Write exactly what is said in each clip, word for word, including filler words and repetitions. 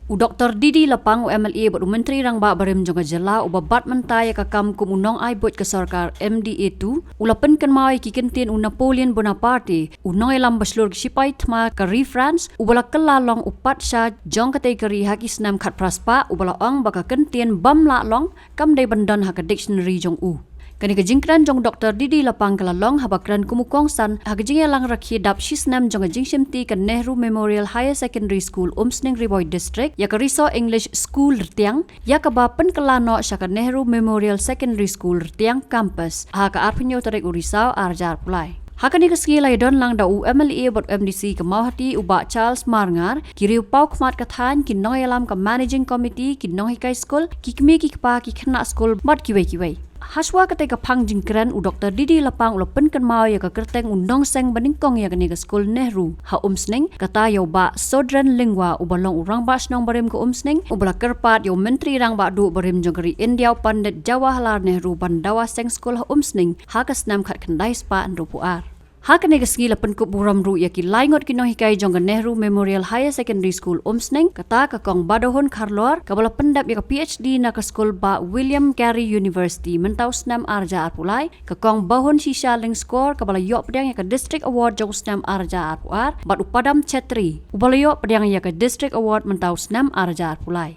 U Doktor D D Lapang, u M L A bad u Myntri Rangbah barim jong ka jylla uba bat mynta ïa ka kam kum u nongai buit ka sorkar M D A two, u la pynkynmaw ïa ki kyntien u Napoleon Bonaparte, u nongïalam ba shlur ki shipai thma ka ri France, uba la kylla long u patsha jong katei ka ri ha ki snem khatphra spah, uba la ong ba ka kyntien bym lah long kam dei ban don ha ka dictionary jong u. Kane ka jingkren jong u Doktor D D Lapang ka la long haba kren kum u kongsan ha ka jingïalang rakhe dap shi snem jong ka jingshimti ka Nehru Memorial Higher Secondary School, Umsning, Ri Bhoi District, ïa ka Risaw English School Rtiang, ïa kaba pynkylla noh sha ka Nehru Memorial Secondary School Rtiang Campus ha ka arphew hynñiew tarik u Risaw arhajar arphew lai. Ha kane ka sngi la ïadon lang da u M L A bad M D C ka Mawhati, u Bah Charles Marngar, ki riewpaw khmat ka thaiñ, ki nongïalam ka Managing Committee, ki nonghikai skul, ki kmie ki kpa, ki khynnah skul bad kiwei kiwei. Hashwa katei ka phang jingkren, u Doktor D D Lapang u la pynkynmaw ïa ka kyrteng u nongseng ba nyngkong ïa kane ka skul Nehru ha Umsning, kata ïa u Bah Sodren Lyngwa, uba long u rangbah shnong barim ka Umsning, uba la kyrpad ïa u Myntri Rangbah Duh barim jong ka ri India, u Pandit Jawaharlal Nehru, ban dawa seng skul ha Umsning ha ka snem khatkhyndai spah hynriewphew ar. Ha kane ka sngi la pynkup burom ruh ïa ki lai ngut ki nonghikai jong ka Nehru Memorial Higher Secondary School, Umsning, kata ka Kong Badahun Kharlor, kaba la pyndep ïa ka P H D na ka skul Bah William Carey University mynta u snem arhajar arphew lai, ka Kong Bahun Shisha Lyngskor, kaba la ïoh pdiang ïa ka District Award jong u snem arhajar arphew ar, bad u Padam Chetri, uba la ïoh pdiang ïa ka District Award mynta u snem arhajar arphew lai.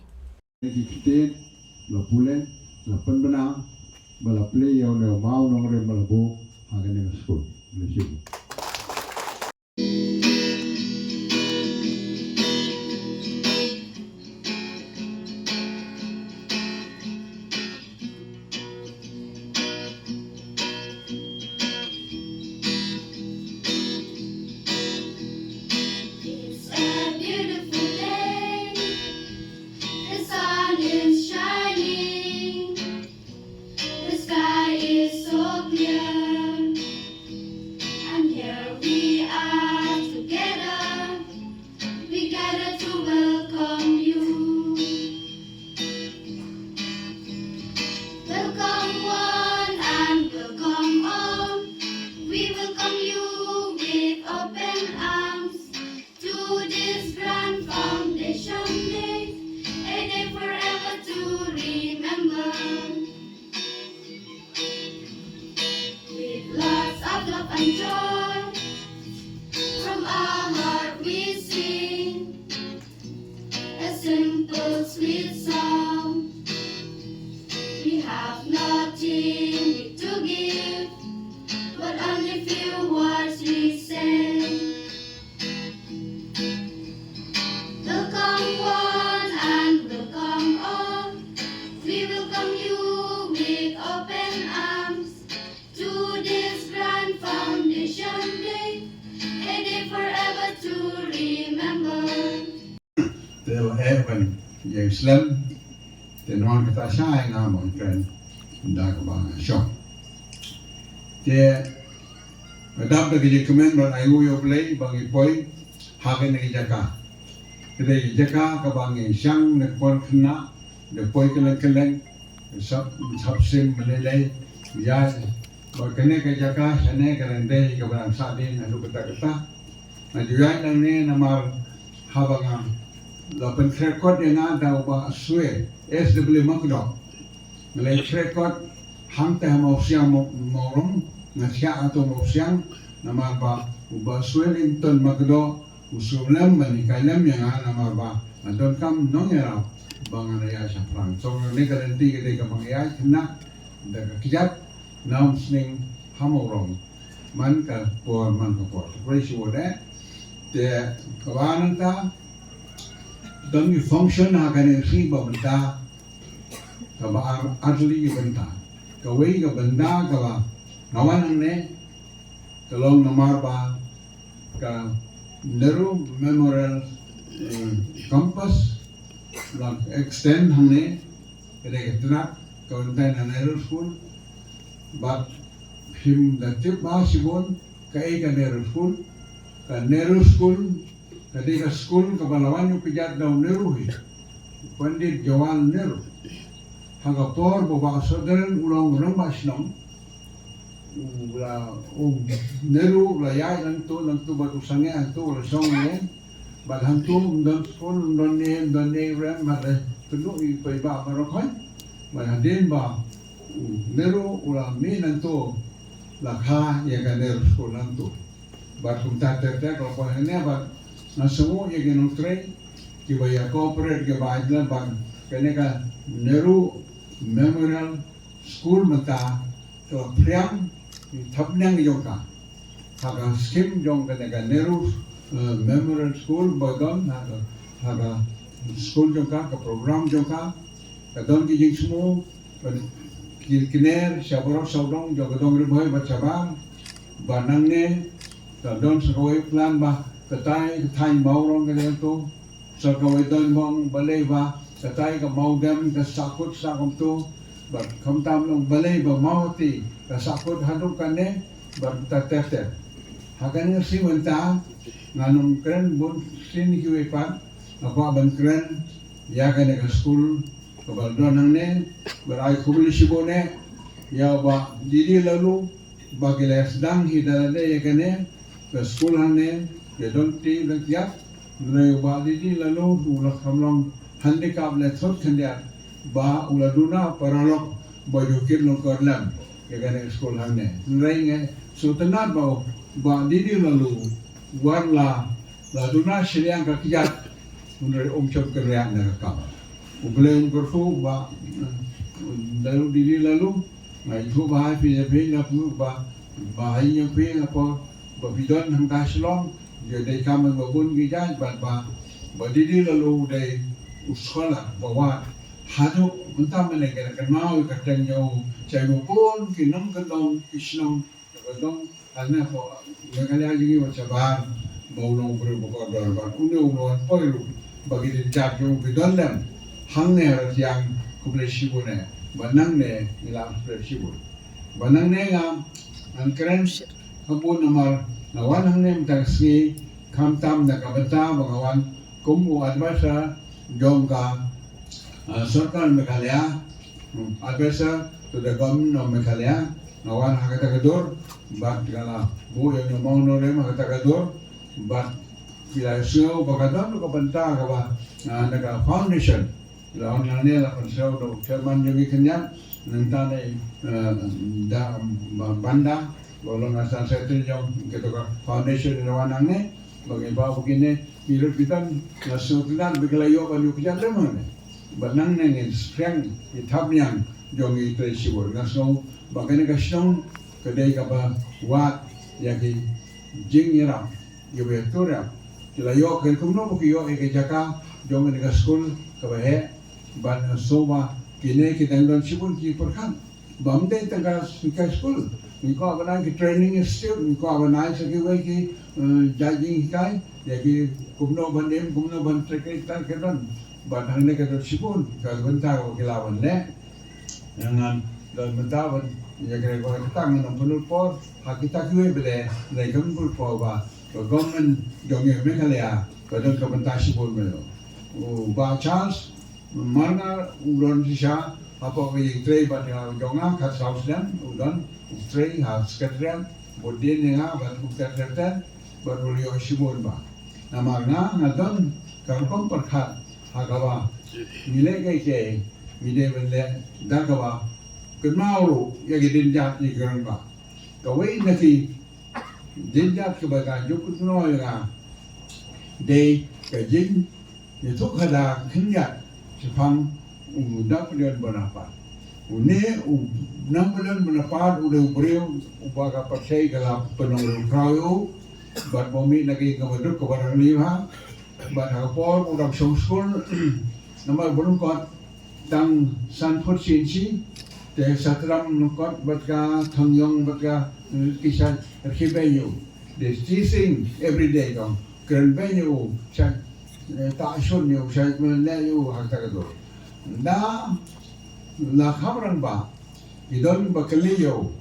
Ki ktien la pule, la pynbna, ba la plie ïa une u maw nongrim ba la buh ha kane ka skul. Khublei shibun. It's a beautiful day. The sun is shining. The sky is so clear. And here we are together. We gather to welcome you. Welcome one and welcome all. We welcome you with open arms to this grand foundation day, a day forever to remember. With lots of love and joy, from our heart we sing a simple sweet song. We have nothing to give, but only few words we say. Welcome one and welcome all. We welcome you with open arms to this grand foundation day, a day forever to remember. Te la eh ban ïeng slem. Te namar kata shai nga ban kren da kaba nga shong. Te nga dap da ka jingkmen ban ai nguh ïa U Blei ba ngi poi ha kane ka jaka. Ka dei ka jaka kaba ngi shang na ka por khynnah, da poi kylleng kylleng, sap sap sim, mynlei lei, ïa ba kane ka jaka shane ka dang dei kaba dang sah dien haduh katta katta. Nga ju ïaid nangne namar haba nga la pynkhreh kot ïa nga da u Bah Swe, S W Makdoh. Nga la khreh kot hangta ha Mawsiang Maw-, Mawrong, nga thiah ha to Mawsiang, namar ba u Bah Swellington Makdoh u shu lem ban hikai lem ïa nga namar ba nga donkam nongïarap ba ngan ïaid shaphrang. So, nga ne ka lynti ka dei kaba nga ïaid khynnah da ka kjat na Umsning ha Mawrong. Man ka por, man ka por. Te pyrshah ïa u dei. Te kaba nangta, don ki function ha kane ka sngi ba bynta, kaba ar, ar tylli ki bynta. Kawei ka bynta kaba nga wan hangne, ka long namar ba ka Nehru Memorial, eh, Campus la extend hangne, ka dei ka tnat, ka wan tai na Nehru School, bad phim da tip ba shibun kaei ka Nehru School. Ka Nehru School ka dei ka skul kaba la wan ïa u kjat da u Nehru hi, Pandit Jawaharlal Nehru. Ha ka por ba u Bah Sodren u long rangbah shnong, u la, u Nehru u la ïaid nangtu nangtu bad u sangeh hangtu, u la shong hangne. Bad hangto ym don skul, ym don ne, ym don ne rem, bad eh, kynduh ïa i paidbah baroh khoit. Bad hadien ba u Nehru u la mih nangto, la kha ïa ka Nehru School nangto. Bad kumta ter ter ka la poi hangne bad nga sngew ïa ki nongtrei kiba ïa cooperate kiba ai lem bad kane ka Nehru Memorial School mynta ka la phriang ïa thapniang jong ka. Ha ka scheme jong kane ka Nehru, eh, Memorial School ba don ha ka, ha ka school jong ka, ka program jong ka, ka don ki jingsngew, ki kner sha baroh sawdong jong ka dong Ri Bhoi bad shabar. Ba nangne ka don sa kawei plan ba katai ka thaiñ Mawrong ka dei to. Sa kawei don bong balei ba katai ka Mawdem ka sahkut sa kumto. Bad khamtam long balei ba Mawhati ka sahkut haduh kane bad ta ter ter. Ha kane ka sngi mynta ngan ym kren bun sien kiwei pat, nga kwah ban kren ïa kane ka skul kaba don hangne. Bad ai khublei shibun eh ïa Bah D D Laloo ba ki la sdang hi da lade ïa kane ka skul hangne, ïa don ti da kiat. Hynrei Bah D D Laloo u la kham long handicap le thot khyndiat ba u la duna paralok ba ju kit lyngkor lem ïa kane ka skul hangne. Hynrei nga sngewtynnat ba Bah D D Laloo wat la la duna shiliang ka kjat, hynrei um shym kynriah na ka kam. U Blei un kyrkhu Bah, eh, Laloo D D Laloo, nga ïathuh ba hai phi, phi na phi ba, ba hai ïa phi na por ba phi don hangta Shillong, ïa dei kam ba bun ki jait bad ba, ba D D Laloo dei u scholar ba wad haduh mynta mynne ka kynmaw ka teng ïa u, shai ba bun ki nongkyndong ki shnong Ka dong, hangne hapoh Meghalaya jong ngi wat shabar ba u long u briew ba kordor bad une u long poi ruh ba ki jynjar jong u ki don lem. Hangne ha Ratiang khublei shibun eh. Ba nangne ngi la khublei shibun. Ba nangne nga ngan kren ha bun namar nga wan hangne mynta ka sngi khamtam na ka bynta ba nga wan kum u advisor jong ka, ah, sorkar Meghalaya, hmm, advisor to the government of Meghalaya, nga wan ha kata ka dur, bad nga la buh ïa u memorandum ha kata ka dur, bad phi la sngew ba ka don ka bynta kaba, ah, na ka foundation. La wan nangne la pynsngew da u chairman jong ngi khyndiat, nangta ne, eh, da, ba, banda, ba long assistant secretary jong kata ka foundation la wan nangne, ba ngi ba ba kine, ngi ruh phi don, nga sngewtynnat ba ki la ïoh ban ïoh kjat lem hangne. Ba nangne ngin spriang ïa thapniang jong ngi trei shibun. Nga sngew ba kane ka shnong ka dei kaba wad ïa ki jingïarap, ïa ba ïa tur ïa. Ki la ïoh ka kumno ba ki ïoh ïa ka jaka jong kane ka skul kaba heh. Bad nga sngew ba kine ki dang don shibun ki pyrkhat. Ba ym dei tang ka, ka skul. Ngi kwah ban ai ki training institute, ngi kwah ban ai sa kiwei ki, eh, jait jinghikai, ïa ki kumno ban im, kumno ban trei ka, ka don. Bad hangne ka don shibun ka bynta kaba ki lah ban leh. Ngan don bynta ban ïa kane ka, kata ngan ym pynlut por ha kita kiwei ba dei, dei kam pynlut por ba ka government jong ngi Meghalaya ka don ka bynta shibun. U Bah Charles Marngar u don shisha hapoh ka ïing trei bad ka jong nga, khatsaw snem u don u trei ha secretariat, bud dien ïa nga bad u secretary bad u la ïoh shibun ba. Namar nga nga don ka rukom pyrkhat ha kaba ngi leh kaei kaei ngi dei ban leh da kaba kynmaw ruh ïa ki dienjat ïa ki rangbah. Kawei na ki dienjat kaba ka jukut noh ïa nga dei ka jing ïathuh khadar khyndiat shaphang u Napoleon Bonaparte. Une u Napoleon Bonaparte u dei u briew uba ka pyrthei ka la pynlong riewkhraw ïa u bad ba u mih na ka ïing kaba duk kaba rangli bha. Bad ha ka por u dang shong skul namar ba lyngkot tang san phut shi inshi, te Satram lyngkot bad ka Thang Ïong bad ka, eh, ki shait rkhie beiñ ïa u. They teasing every day, dang kren beiñ ïa u, shait, eh, tah shun ïa u, shait mlien ïa u ha kata ka dur. Da la kham rangbah, ki don ba kylli ïa u,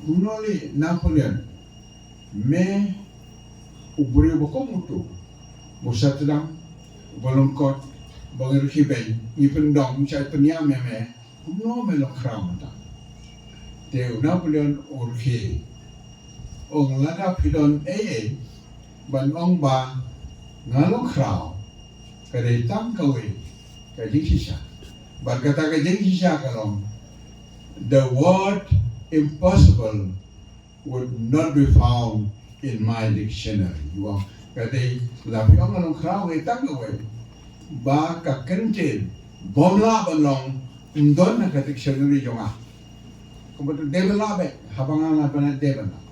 kumno lei Napoleon, me u briew ba kum uto, ba u Satram, ba lyngkot, ba ngi rkhie beiñ, ngi pyndong, ngi shait pynïam ïa me, kumno me long khraw mynta? Te u Napoleon u rkhie. Ong lada phi don ei ei ban ong ba Nga long khraw ka dei tang kawei ka jingshisha. Bad kata ka jingshisha ka long, the word impossible would not be found in my dictionary. Ka dei, la phi ong nga long khraw ka dei tang kawei, ba ka kyntien bym lah ban long, ym don ha ka dictionary jong nga. Kumba dei ban lah beit, haba nga nga ban dei ban lah.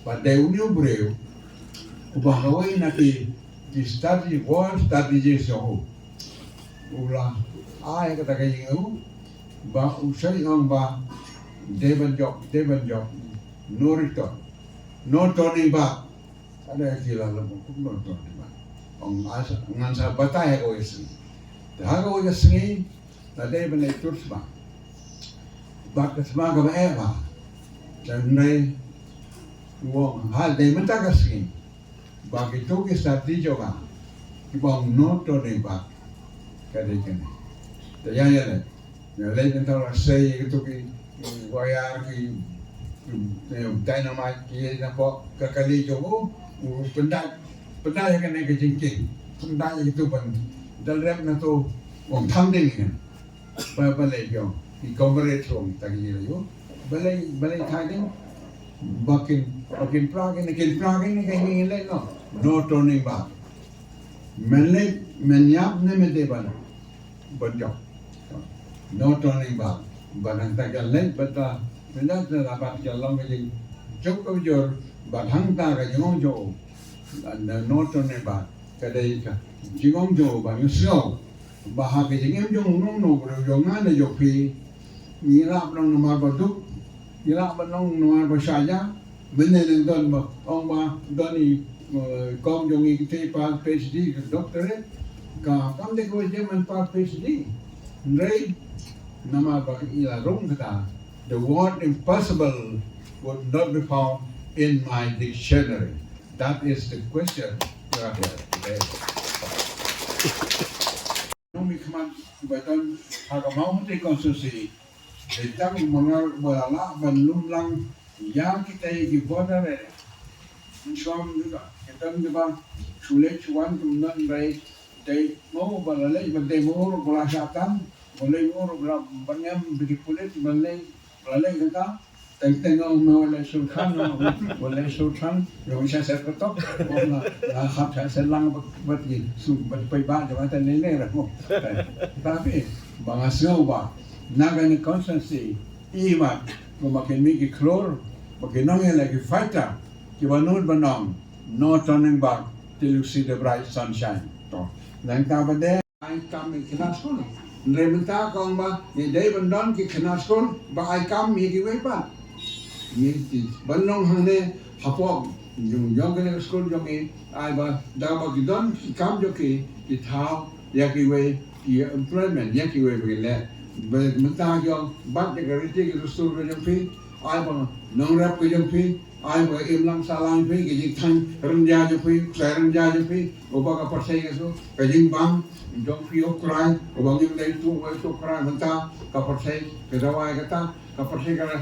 Ba dei une u briew uba kawei na ki, ki study, world studies jong u. U la ai kata ka ïing u ba u shait ong ba dei ban jop, dei ban jop, no return, no turning back. Ada ki la lem kum no turning back. Ong ngan sa batai ha kawei ka sngi. Te ha kawei ka sngi la dei ban ïa tur sma. Bad ka sma kaba eh ba, te hynrei u ong ha dei mynta ka sngi ba kito ki study jong nga kiba ong no turning back ka dei kane. Te ïa ïa leit, ïa leit mynta la sei kito ki, ki wire, ki, ki, eh, dynamite, ki ïa na pok ka kali jong u, u pyndait, pyndait ïa kane ka jingkieng, pyndait ïa kito ban dang rep na to, u ong tham ding ïa kane. Ba, balei biang i comrade ruh tang ïa u, balei, balei thading ba kin, ba kin pra kin, kin pra kin ka ïing leh, no, no turning back. Men leh, men ïap ne men dei ban, ban jop, no turning back. Ba nang ta ka leh ba ta, men ta ta ba ta long ka jingjop ka jur ba hangta ka jingong jong u, no turning back. Ka dei ka jingong jong u ba ngi sngew ba ha ka jingim jong u, no, no, jong nga ne jong phi, ngi lah ban ong namar ba duk, ngi lah ban ong namar ba shah ïa, mynne nang don ba ong ba don i, eh, kong jong ngi ki te pass PhD, doctorate, ka kam dei kawei jingman pass PhD. Hynrei namar ba i la rung kata, the word impossible would not be found in my dictionary. That is the question you are here today. Nong mih khmat ba don ha ka Mawhati constituency, dei tang u Mawngap ba la lah ban lum lang ïa kita ki border area. Mynshuwa mynta ki don kiba shu leit shu wan, ki don rai dei mo ba la leit, ba dei mo ruh ba la shah tan, ba leit mo ruh ba la ban ngam ba ki pulit ba leit, ba la leit kata. Teng teng ong me, wa leh sultan, wa leh sultan, ong sha set patok, ong nga, nga hap sha set lang bad, bad ki, su, bad paidbah jong nga te lei lei ra mo. Tapi ba nga sngew ba na kane constituency, i mat, kumba kin mih ki khlur, ba ki nongïaleh, ki fighter, kiba nud ban ong, no turning back till you see the bright sunshine. To nangta ba dei ai kam ïa ki khynnah skul. Hynrei mynta ka ong ba ngi dei ban don ki khynnah skul ba ai kam ïa kiwei pat. Ngi dei ban long hangne hapoh jong, jong kane ka skul jong ngi, ai ba da ba ki don ki kam jong ki, ki thaw ïa kiwei ki employment ïa kiwei ba ki leh. Ba mynta ki ong bat ïa ka riti ka dustur ka jong phi, ai ba nongrep ka jong phi, ai ba ka imlang sahlang phi, ka jingthang ryndia jong phi, ksai ryndia jong phi, uba ka pyrthei ka su, ka jingbam jong phi, U Trai, uba ngim dei tu, uba tu Trai mynta, ka pyrthei ka dawai kata, ka pyrthei ka la,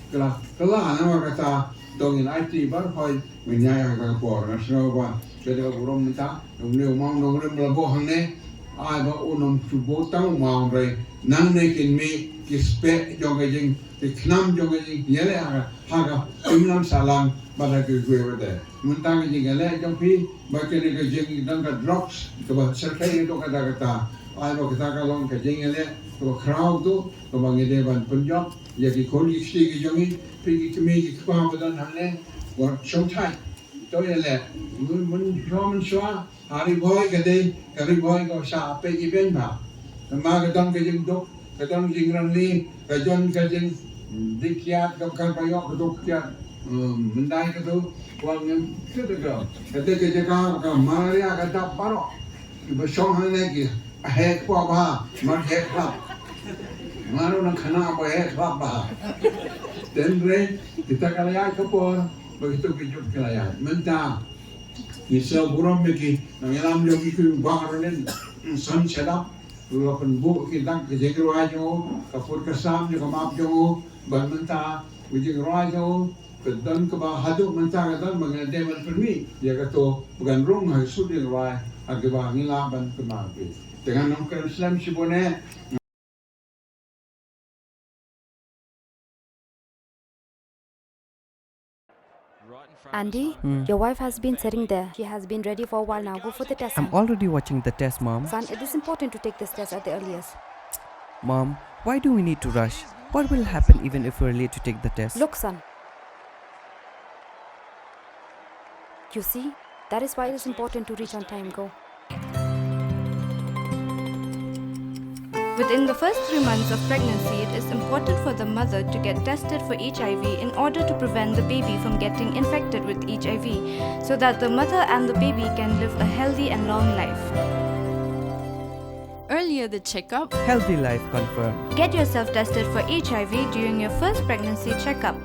ka la, ka la namar kata, to ngin aiti baroh hoi, ngin ïaid ha ka por, nga sngew ba ka dei ka burom mynta, nongrim, nongrim la buh hangne, ai ba u nong shu buh tang u maw, hynrei nangne kin mih ki speh jong ka jing, ki khnam jong ka jingïaleh ha ka, ha ka imlang sahlang bad ha kiwei pat de. Mynta ka jingïaleh jong phi bad kane ka jingdon ka drugs kaba shyrkhei ïa to kata kata, ai ba kata ka long ka jingïaleh kaba khraw to, kaba ngi dei ban pynjop ïa ki khun ki kti ki jong ngi, phi ki kmie ki kpa ba don hangne, wat shongthait. To ïaleh, myn, myn, mynshuwa, ha Ri Bhoi ka dei ka Ri Bhoi ka shah peit ibeiñ bha. Namar ka don ka jingduk, ka don ka jingrangli, ka don ka jing, mm, dih kiad, ka kan ba ïoh ka duk kiad. Mm, myndai ka tu, wa ngim, ka dei ka, ka dei ka jaka ka malaria ka dap baroh. Kiba shong hangne ki heh kwah bha, mar heh khlap. Mar u nang khana ba heh khlap bha. Hynrei kita ka la ïaid ka por ba kito ki jop ki la ïaid. Mynta ngi sngewburom ïa ki nongïalam jong ngi, ki bah Ronin, Son Shadap, u la pynbuh ki dak ki jingrwai jong u, ka pud ka sam jong ka map jong u. Bad mynta u jingrwai jong u Ka don kaba haduh mynta ka don ba ngi dei ban pynmih ïa kato ba kan rung ha ka shuh dieng rwai ha kaba ngi lah ban kynmaw ïa phi. Te ngan ong kren slem shibun eh. Andy, Hmm. your wife has been sitting there. She has been ready for a while now. Go for the test, I'm son. Already watching the test, Mom. Son, it is important to take this test at the earliest. Mom, why do we need to rush? What will happen even if we're late to take the test? Look, son. You see, that is why it is important to reach on time. Go. Within the first three months of pregnancy, it is important for the mother to get tested for H I V in order to prevent the baby from getting infected with H I V, so that the mother and the baby can live a healthy and long life. Earlier the checkup, Healthy life confirmed. Get yourself tested for H I V during your first pregnancy checkup.